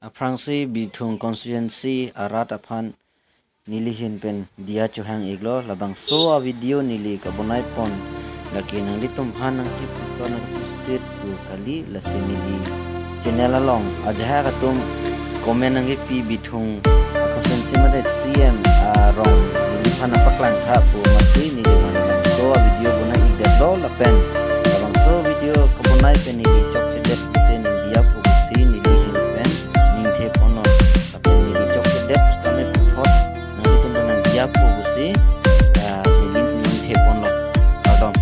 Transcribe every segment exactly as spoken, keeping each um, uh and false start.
Aphrangsi Bithung constituency arat aphan neli ahin pen diya chohang iklo. Labangso a-video neli kabonai pon lake nanglitum aphan nangkeputhot nangkepusit pu kali. Lasi neli channel along ajahak atum comment nangkepi, Bithung a-constituency mate C M arong neliphan nangpaklangtha pu, amatsi neli abang labangso a-video bonai ikdetlo. Lapen labangso video kabonai pen neli chokchedet pute nangdiya pu pusi neli ahin pen ningthe ponlo. Lapen neli chokchedet sitame puthot nanglitum pen nangdiya pu pusi, ah, neli ningthe ponlo. Kardom.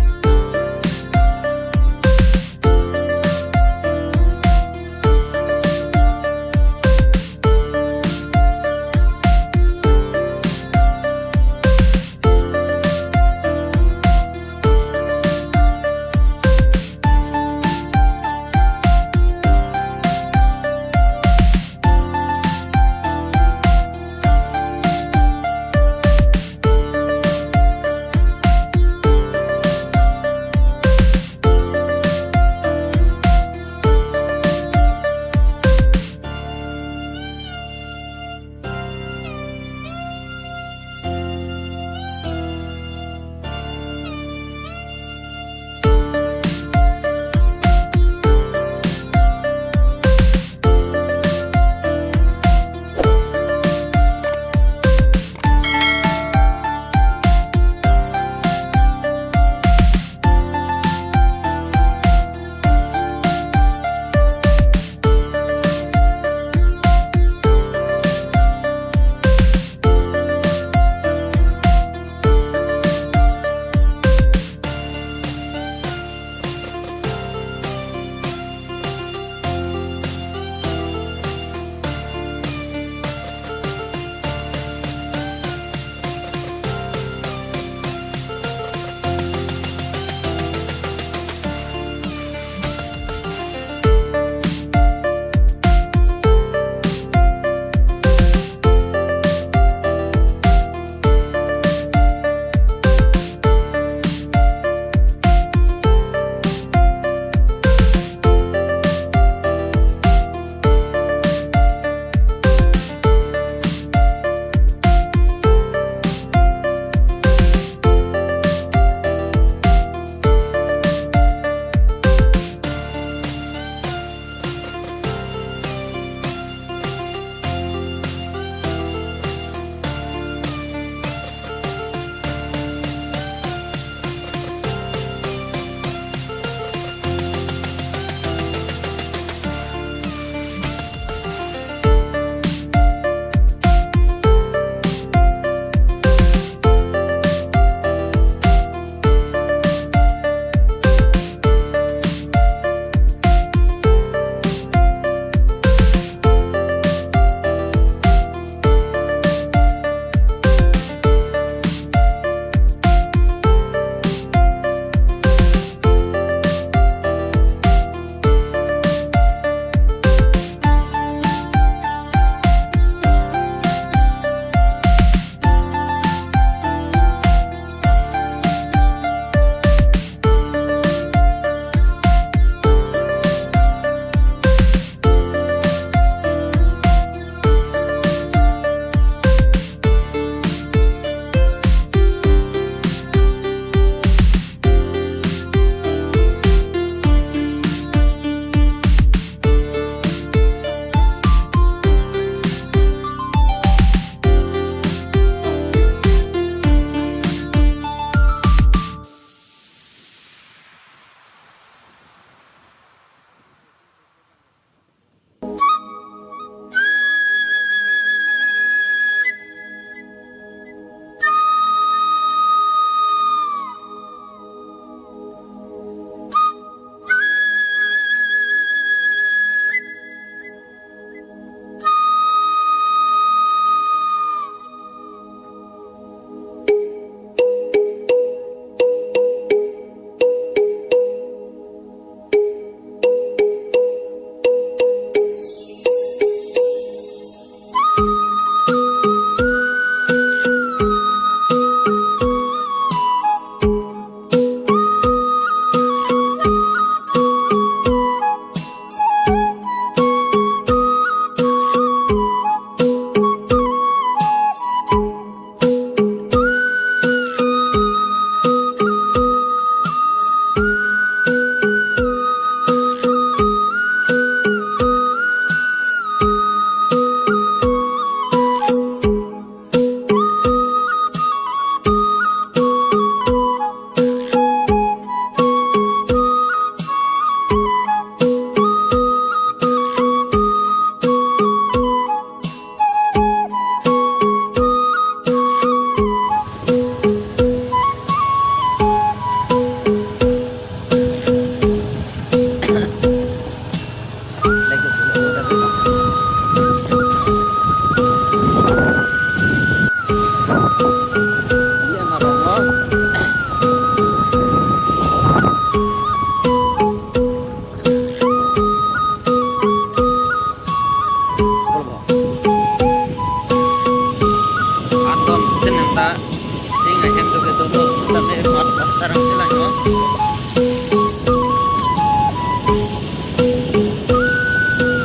Tame mat plaster ang sila, no?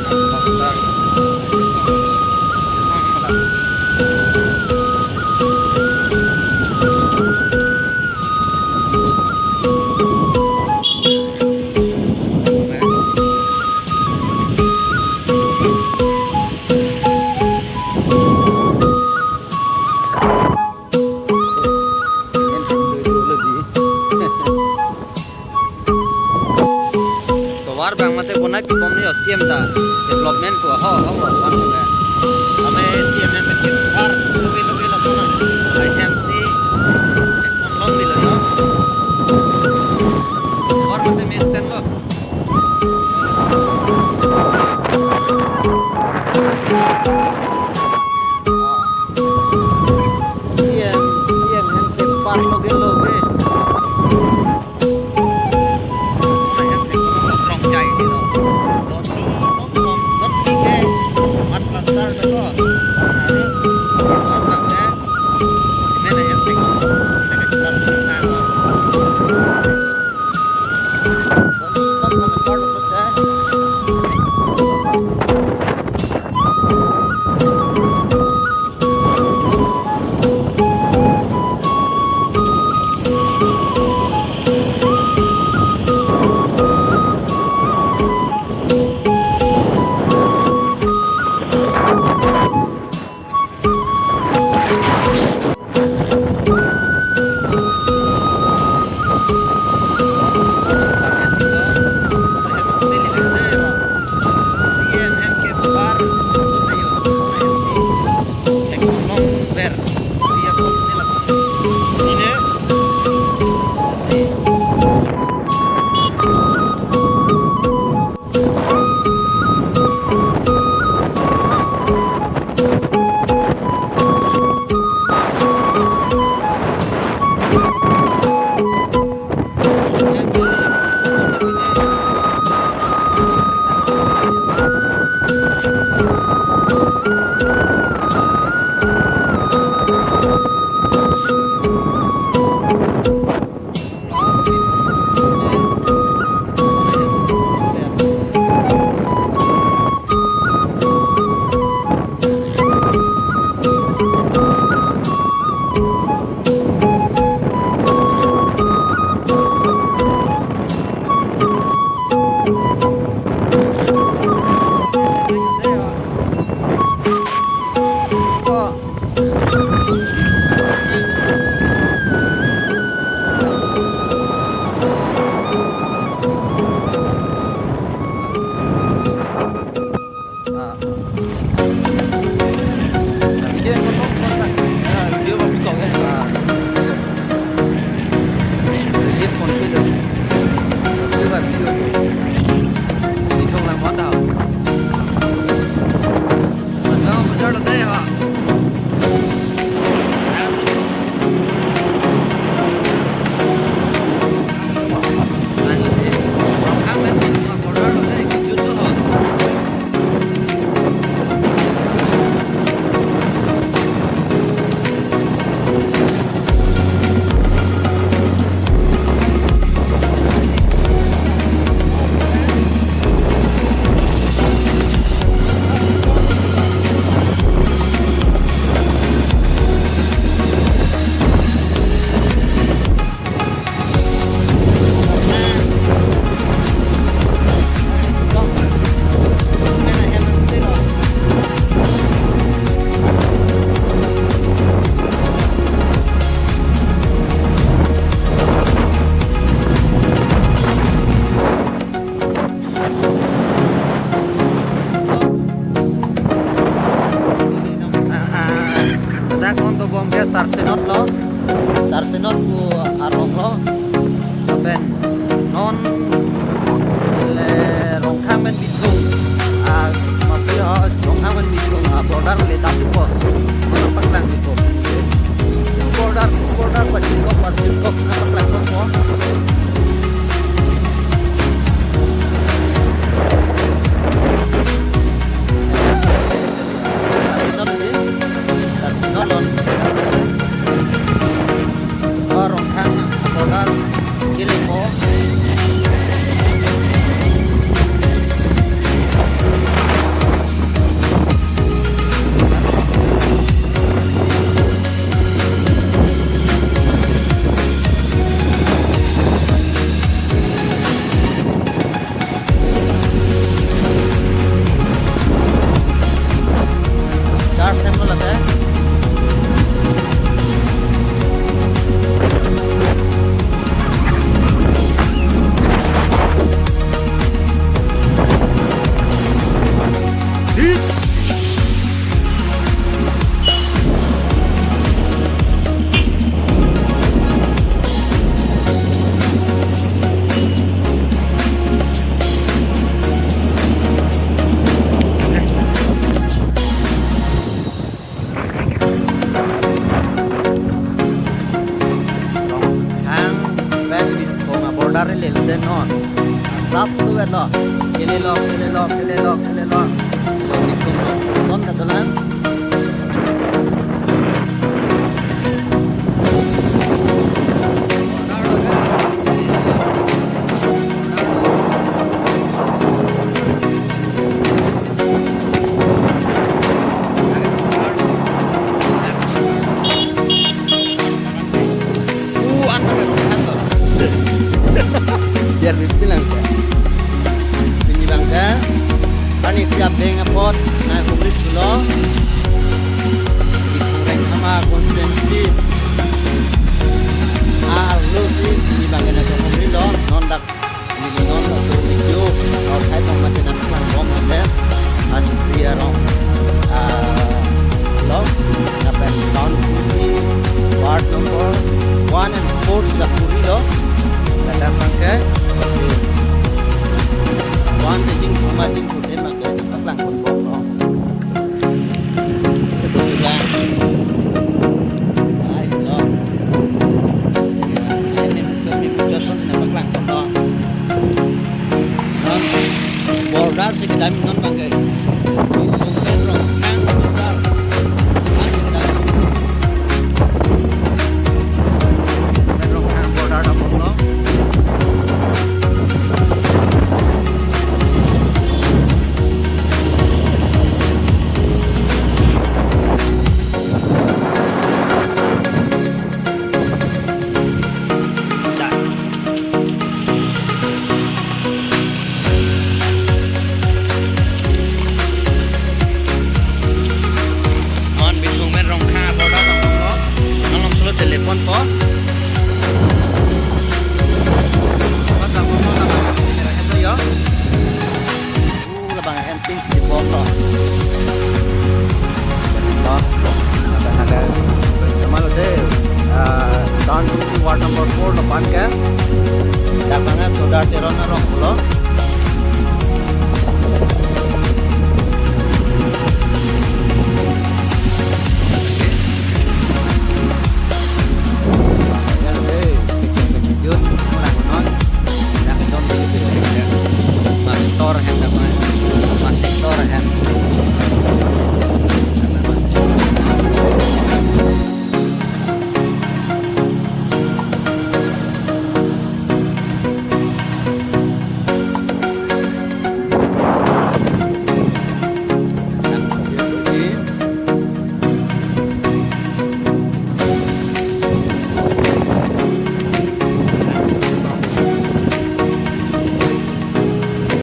Plaster. Tovar bang mate konat kebom ni C M ta development ko ho ho ho bang ne. Ame C M M ke tovar loge loge lo sona. I M C ek kon long di lo yo. Tovar mate mesen lo. C M, C M hem ke park loge loge. Long jai di lo. Dot ni, dot ni, dot ni ke mat plaster di lo. Hari, dot ni ke cement hem ke. Cement hem ke. Ah. Video yang potong, potong. Ya, video mau potong ya. Ah. Yes, potong video. Video kan video. Video lang potong. Ano, betul, betul ya, Pak? Ah, ah, dak non dobom ke Sarsinot lo. Sarsinot pu arong lo. Lapen non le Rongkhang pen Bithung. Ah, mapi ho Rongkhang pen Bithung. Ah, border le tap po. Mana paklang po. Border, border, pachingkok, pachingkok, paklang po. Sarsinot ini, Sarsinot lon. Or Lo, kele lo, kele lo, kele lo, kele lo. Lo, ni tum lo. Son ta dolang. Biar bilang ke. Pini bang ke. Panitia beng apot na humri pulo. Di Rengkhama constituency. Arlo si pini bang ke na humri lo. Non dak Pini non la tu video outside nang mati nang lang bom nang le. An priya rong. Ah, lo. Napen town Kuki ward number one and four la puri lo. Ladak bang ke. One taking two margin to ten bang ke. Paklang pon bom lo. Ito sila. Ay, no. Ay, may, may, may person na paklang pon lo. Non, border si kedam non bang ke. Border. Border na pon lo. Non Bithung men Rongkha border tong lo. Non long solo telephone po. Apa tong lo, apa tong lo, ya. Uh, labang hem tin si bom lo. Lo, ada, ada. Sama lo deh. Ah, town Kuki ward number four lo pan ke. Dak bang ke Sodar Teron arong lo.